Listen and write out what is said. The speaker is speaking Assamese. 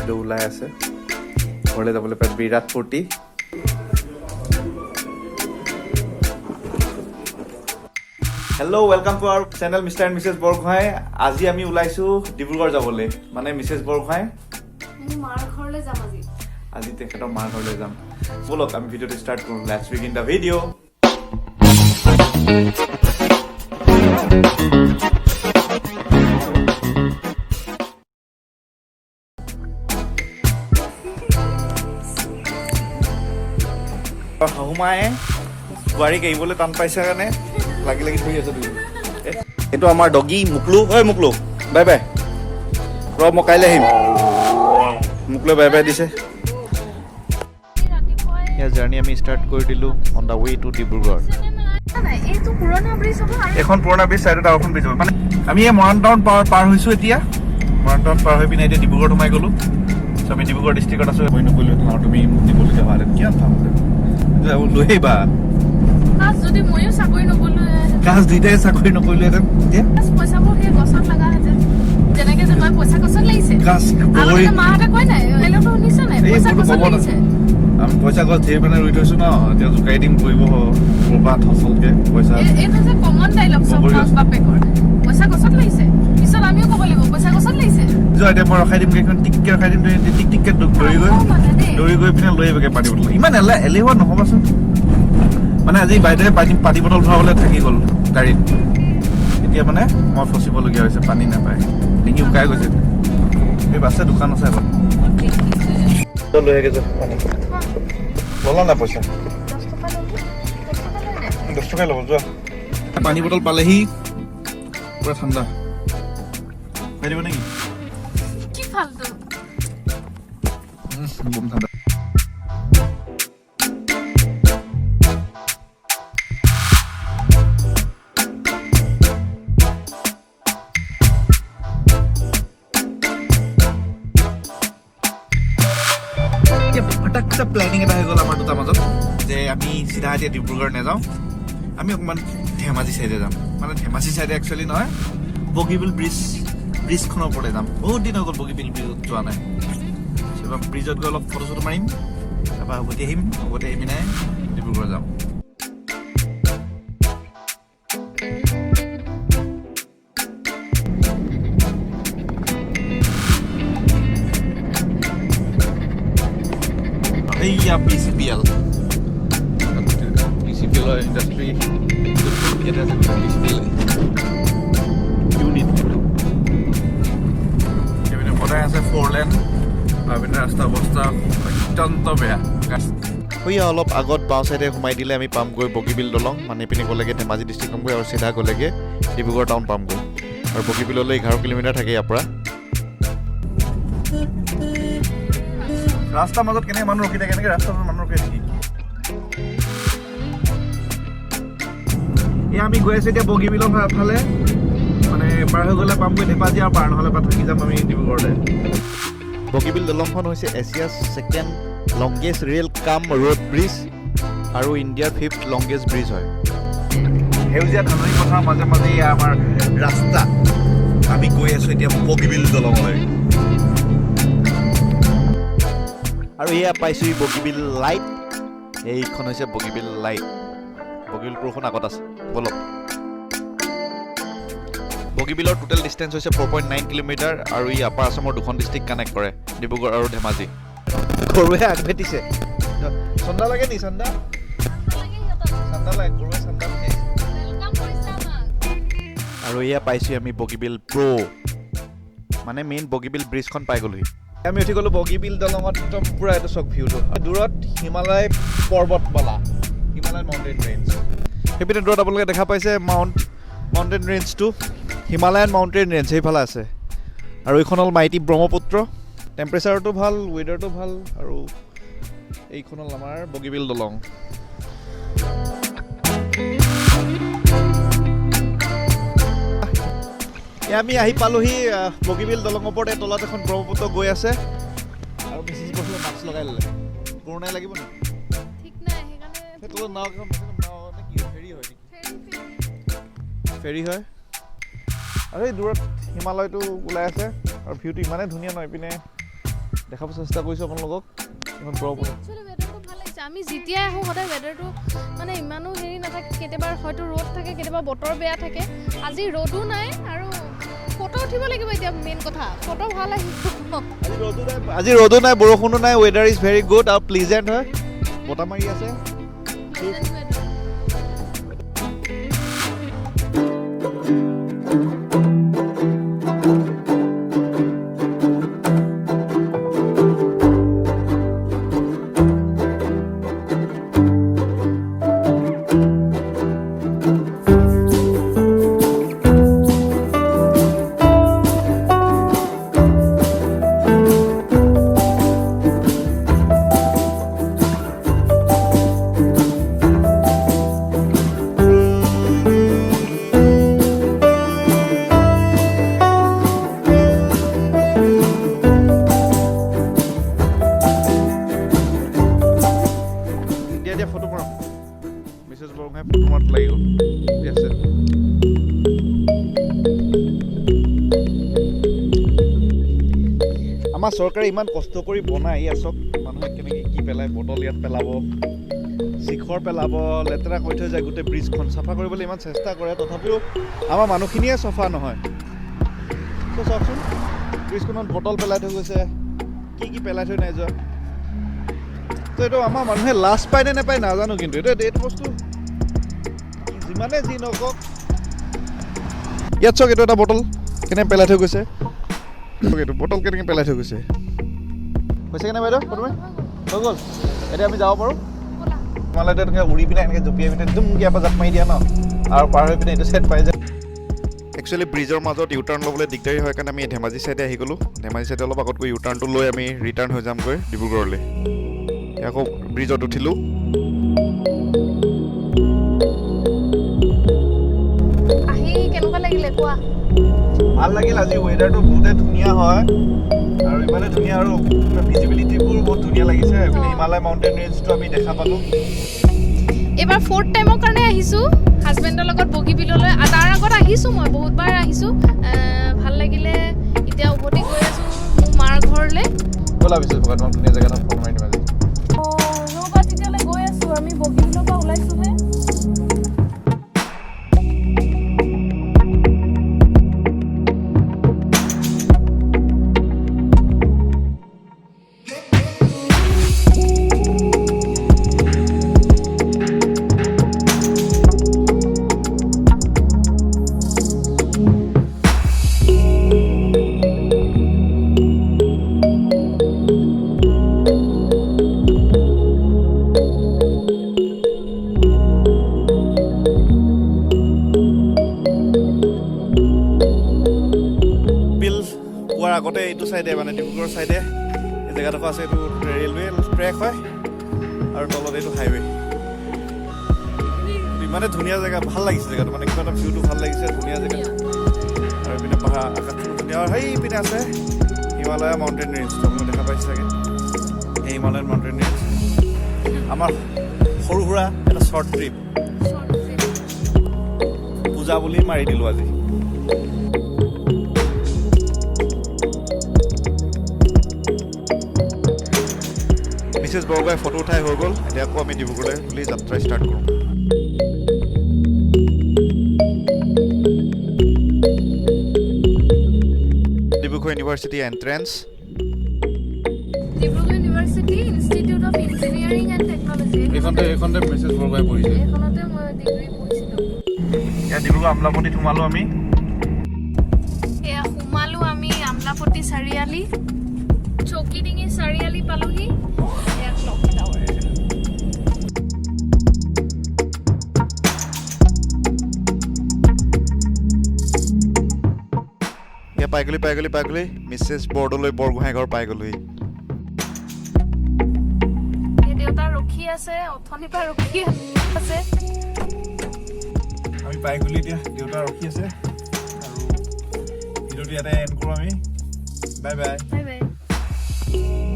বাইদেউ ওলাই আছে ঘৰলৈ যাবলৈ পাই বিৰাট ফূৰ্তি। Hello, welcome to our channel Mr and Mrs Borgohain. আজি আমি ওলাইছোঁ ডিব্ৰুগড় যাবলৈ, মানে মিছেছ বৰগোহাঁই মোৰ মাৰ ঘৰলৈ যাম আজি। আজি তেখেতৰ মাৰ ঘৰলৈ যাম। ব'লক, আমি ভিডিঅ'টো ষ্টাৰ্ট কৰোঁ। Let's begin the video. শাহু মায়ে বোৱাৰীক এৰিবলৈ টান পাইছে কাৰণে লাগি লাগি ধৰি আছে দুয়ো। এইটো আমাৰ ডগী মুকলু। ঐ মুকলু, বাই বাই। ৰ, মই কাইলৈ আহিম। মোকলৈ বাই বাই দিছে। ৰাতিপুৱাই ইয়াৰ জাৰ্ণি আমি ষ্টাৰ্ট কৰি দিলোঁ, on the way to Dibrugarh. নাই, এইটো পুৰণা ব্ৰিজ হ'ব আৰু। এখন পুৰণা ব্ৰিজ, চাইডত আৰু এখন ব্ৰিজ হ'ব। মানে আমি এই মৰাণ টাউন পাৰ পাৰ হৈছোঁ এতিয়া। মৰাণ টাউন পাৰ হৈ পিনে এতিয়া ডিব্ৰুগড়ত সোমাই গ'লোঁ। চ' আমি ডিব্ৰুগড় ডিষ্ট্ৰিক্টত আছোঁ। মই নকৰিলোহেঁতেন আৰু তুমি মোক দিবলগীয়া হোৱাহেঁতেন। কিয় থাকোঁতে লৈ আহিবা। কাজ যদি ময়ো চাকৰি নগ'লো। কাজ দুইটাই চাকৰি নকৰিলোহেঁতেন এতিয়া। পইচাবোৰ সেই গছত লগাহেঁতেন, যেনেকে যে কয় পইচা গছত লাগিছে। কাজ বগৰী। আগতে মাহঁতে কয় নাই, ডাইলগটো শুনিছা নাই? এই পইচা মোৰতো গছত ক'ব না। লাগিছে। আমি পইচা গছ ধেৰ মানে ৰুই থৈছোঁ ন, এতিয়া জোকাৰি দিম, কৰিব ক'ৰবাত ফচলকে পইচা। এইটো যে কমন ডাইলগ চব বগৰী মাক গছ। বাপেকৰ, পইচা গছত লাগিছে। পিছত আমিও ক'ব লাগিব পইচা গছত লাগিছে। যোৱা, এতিয়া মই ৰখাই দিম গাড়ীখন, টিককে ৰখাই দিম। তুমি টিক টিককে দৌৰি গৈ মানে দেই। দৌৰি গৈ পিনে লৈ আহিবগে পানী বটল। ইমান এলেহুৱা নহ'বাচোন। মানে আজি বাইদেৱে পানী বটল ভৰাবলৈ থাকি গ'ল গাড়ীত। এতিয়া মানে মই ফচিবলগীয়া হৈছে, পানী নাপায়, ডিঙি শুকাই গৈছে। এই আছে, দোকান আছে আগত, লৈ আহিগে যোৱা পানী। ল'লা নাই পইচা? 10 টকা ল'লো। 10 টকা লৈ নাই। 10 টকাই ল'ব যোৱা। পানী বটল পালেহি, পুৰা ঠাণ্ডা। খাই দিব নেকি? কি ফাল্টু। বম ঠাণ্ডা। এতিয়া ফটাকছে প্লেনিং এটা হৈ গ'ল আমাৰ দুটাৰ মাজত যে আমি চিধা এতিয়া ডিব্ৰুগড় নাযাওঁ, আমি অকণমান ধেমাজি চাইডে যাম। মানে ধেমাজি চাইডে একচুৱেলি নহয়, বগীবিল ব্ৰিজখনৰ ওপৰতে যাম। বহুত দিন হৈ গ'ল বগীবিল ব্ৰিজত যোৱা নাই। তাৰপৰা ব্ৰিজত গৈ অলপ ফটো চটো মাৰিম, তাৰপৰা উভতি আহিম। উভতি আহি পিনে ডিব্ৰুগড় যাম। এইয়া P C P L, P C P এলৰ ইণ্ডাষ্ট্ৰি ইয়াতে আছে। P C P L unit এইপিনে সদায় আছে। ফ'ৰ লেন আৰু এইপিনে ৰাস্তা অৱস্থা অত্যন্ত বেয়া। সৈয়া অলপ আগত বাওঁ চাইডে সোমাই দিলে আমি পামগৈ বগীবিল দলং। মানে এইপিনে গ'লেগৈ ধেমাজি ডিষ্ট্ৰিক্ট পামগৈ আৰু চিধা গ'লেগৈ ডিব্ৰুগড় টাউন পামগৈ। আৰু বগীবিললৈ 11 কিলোমিটাৰ থাকে ইয়াৰ পৰা। ৰাস্তাৰ মাজত কেনেকৈ মানুহ ৰখি থাকে? কেনেকৈ ৰাস্তাৰ মাজত মানুহ ৰখি থাকে? এয়া আমি গৈ আছো এতিয়া বগীবিলৰ ফালে। মানে পাৰ হৈ গ'লে পামগৈ ধেমাজি আৰু পাৰ নহ'লে বা থাকি যাম আমি ডিব্ৰুগড়তে। বগীবিল দলংখন হৈছে এছিয়াৰ second longest rail cum road bridge আৰু ইণ্ডিয়াৰ ফিফ্থ লংগেষ্ট ব্ৰিজ হয়। সেউজীয়া ধাননি পথাৰৰ মাজে মাজে এয়া আমাৰ ৰাস্তা। আমি গৈ আছো এতিয়া বগীবিল দলঙলৈ আৰু এয়া পাইছোঁ বগীবিল লাইট। এইখন হৈছে বগীবিল লাইট। বগীবিল পুৰখন আগত আছে। ব'লক। বগীবিলৰ টোটেল ডিষ্টেঞ্চ হৈছে 4.9 কিলোমিটাৰ আৰু ই আপাৰ আছামৰ দুখন ডিষ্ট্ৰিক্ট কানেক্ট কৰে, ডিব্ৰুগড় আৰু ধেমাজি। গৰুৱে আগভেটিছে। চন্দা লাগে নি? চন্দা চান্দা লাগে। গৰুৱে চান্দা পঠিয়াইছে। Welcome কৰিছে আমাক। আৰু এয়া পাইছোঁ আমি বগীবিল প্ৰ', মানে মেইন বগীবিল ব্ৰিজখন পাই গ'লোহি। আমি উঠি গ'লোঁ বগীবিল দলঙত। একদম পূৰা এইটো চক ভিউটো, দূৰত হিমালয় পৰ্বতমালা, হিমালয় মাউণ্টেইন ৰেঞ্জ। সেইপিনে দূৰত আপোনালোকে দেখা পাইছে মাউণ্টেইন ৰেঞ্জটো, হিমালয়ান মাউণ্টেইন ৰেঞ্জ সেইফালে আছে। আৰু এইখন হ'ল মাইটি ব্ৰহ্মপুত্ৰ। টেম্পাৰেচাৰটো ভাল, ৱেডাৰটো ভাল। আৰু এইখন হ'ল আমাৰ বগীবিল দলং। এয়া আমি আহি পালোহি বগীবিল দলঙৰ ওপৰত। এই তলত এখন ব্ৰহ্মপুত্ৰ গৈ আছে আৰু মিছেছ বসুৱে মাস্ক লগাই ল'লে। কৰোণাই লাগিব নেকি? ঠিক নাই, সেইকাৰণে। সেই তলত নাও এখন, নাও নে কি, ফেৰী হয় নেকি? Ferry, ferry. ফেৰী হয়। আৰু এই দূৰত হিমালয়টো ওলাই আছে আৰু ভিউটো ইমানেই ধুনীয়া নহয়, ইপিনে দেখা দেখাব চেষ্টা কৰিছোঁ আপোনালোকক এখন ব্ৰহ্মপুত্ৰ। একচুৱেলি ৱেডাৰটো ভাল লাগিছে। আমি যেতিয়াই আহোঁ সদায় ৱেডাৰটো মানে ইমানো হেৰি নাথাকে, কেতিয়াবা হয়তো ৰ'দ থাকে, কেতিয়াবা বতৰ বেয়া থাকে। আজি ৰ'দো নাই আৰু ফটো উঠিব লাগিব এতিয়া, মেইন কথা ফটো ভাল আহিব। আজি ৰ'দো নাই, বৰষুণো নাই, ৱেডাৰ is very good আৰু প্লিজেণ্ট হয়, বতাহ মাৰি আছে। Pleasant weather. দিয়া দিয়া, ফটো মাৰক। মিছেছ বৰগোহাঁই ফটো মাৰাত লাগি গ'ল। ঠিক আছে, আমাৰ চৰকাৰে ইমান কষ্ট কৰি বনাই, ইয়াত চব মানুহে কেনেকৈ কি পেলায়, বটল ইয়াত পেলাব, শিখৰ পেলাব, লেতেৰা কৰি থৈ যায় গোটেই ব্ৰিজখন। চাফা কৰিবলৈ ইমান চেষ্টা কৰে, তথাপিও আমাৰ মানুহখিনিয়ে চফা নহয়। ত' চাওকচোন, ব্ৰিজখনত বটল পেলাই থৈ গৈছে, কি কি পেলাই থৈ নাই যোৱা। ত' এইটো আমাৰ মানুহে লাজ পায় নে নাপায় নাজানো, কিন্তু এইটো বস্তু যিমানে যি নকওক, ইয়াত চাওক, এইটো এটা বটল কেনেকৈ পেলাই থৈ গৈছে, চাওক এইটো বটল কেনেকৈ পেলাই থৈ গৈছে। হৈছে কেনে বাইদেউ, প্ৰথমে হৈ গ'ল, এতিয়া আমি যাব পাৰোঁ। ব'লা। তোমালোকে তেনেকৈ উৰি পিনে এনেকৈ জঁপিয়াই পিনে একদম ইয়াৰ পৰা জাপ মাৰি দিয়া ন, আৰু পাৰ হৈ পিনে এইটো চাইড পাই যায়। একচুৱেলি ব্ৰিজৰ মাজত ইউ টাৰ্ণ ল'বলৈ দিগদাৰী হয় কাৰণে আমি ধেমাজি চাইডে আহি গ'লোঁ। ধেমাজি চাইডে অলপ আগত গৈ ইউ টাৰ্ণটো লৈ আমি ৰিটাৰ্ণ হৈ যামগৈ ডিব্ৰুগড়লৈ। আকৌ ব্ৰিজত উঠিলোঁ। আহি কেনেকুৱা লাগিলে কোৱা? ভাল লাগিল। আজি ৱেডাৰটো বহুতে ধুনীয়া হয় আৰু ইমানে ধুনীয়া আৰু ভিজিবিলিটিবোৰ বহুত ধুনীয়া লাগিছে। এইপিনে হিমালয় মাউণ্টেইন ৰেঞ্জটো আমি দেখা পালোঁ। এইবাৰ ফ'ৰ্থ টাইমৰ কাৰণে আহিছোঁ হাজবেণ্ডৰ লগত বগীবিললৈ। তাৰ আগত আহিছোঁ, মই বহুতবাৰ আহিছোঁ। ভাল লাগিলে। এতিয়া উভতি গৈ আছোঁ মোৰ মাৰ ঘৰলৈ। ব'লা বিশেষ প্ৰকাৰ তোমাক ধুনীয়া জেগা এটা ফটো মাৰি দিম আজি। ৰ'বা তেতিয়াহ'লে, গৈ আছোঁ। আমি বগীবিলৰ পৰা ওলাইছোঁহে। বিল পোৱাৰ আগতে এইটো চাইডে, মানে ডিব্ৰুগড় চাইডে এই জেগাডোখৰ আছে, এইটো ৰেলৱে ট্ৰেক হয় আৰু তলত এইটো হাইৱে। ইমানে ধুনীয়া জেগা, ভাল লাগিছে জেগাটো, মানে কিবা এটা ভিউটো ভাল লাগিছে, ধুনীয়া জেগা। আৰু এইপিনে পাহাৰ, আকাশখনো ধুনীয়া। আৰু সেইপিনে আছে হিমালয়া মাউণ্টেইন ৰেঞ্জটো, আপোনালোকে দেখা পাইছে চাগে, এই হিমালয়ান মাউণ্টেইন ৰেঞ্জ। আমাৰ সৰু সুৰা এটা শ্বৰ্ট ট্ৰিপ, পূজা বুলি মাৰি দিলোঁ আজি। মিছেছ বৰগোহাঁই ফটো উঠাই হৈ গ'ল, এতিয়া আকৌ আমি ডিব্ৰুগড়লৈ বুলি যাত্ৰা ষ্টাৰ্ট কৰোঁ। Dibrugarh University entrance. Dibrugarh University Institute of Engineering and Technology. এইখনতে Mrs Borgohain পঢ়িছে। এইখনতে মই ডিগ্ৰী পঢ়িছিলোঁ। ইয়াত ডিব্ৰুগড় আমলাপট্টিত সোমালোঁ আমি। এয়া সোমালোঁ আমি আমলাপট্টি চাৰিআলি, চৌকিডিঙি চাৰিআলি পালোহি। এয়া ক্লক টাৱাৰ। এয়া পাই গ'লি, পাই গ'লি, পাই গ'লি, মিছেছ বৰদলৈ বৰগোহাঁই ঘৰ পাই গ'লোহি। এই দেউতা ৰখি আছে, অথনিৰ পৰা ৰখি আছে। আমি পাই গ'লি, এতিয়া দেউতা ৰখি আছে আৰু ভিডিঅ'টো ইয়াতে এণ্ড কৰোঁ আমি। Bye bye. Bye bye.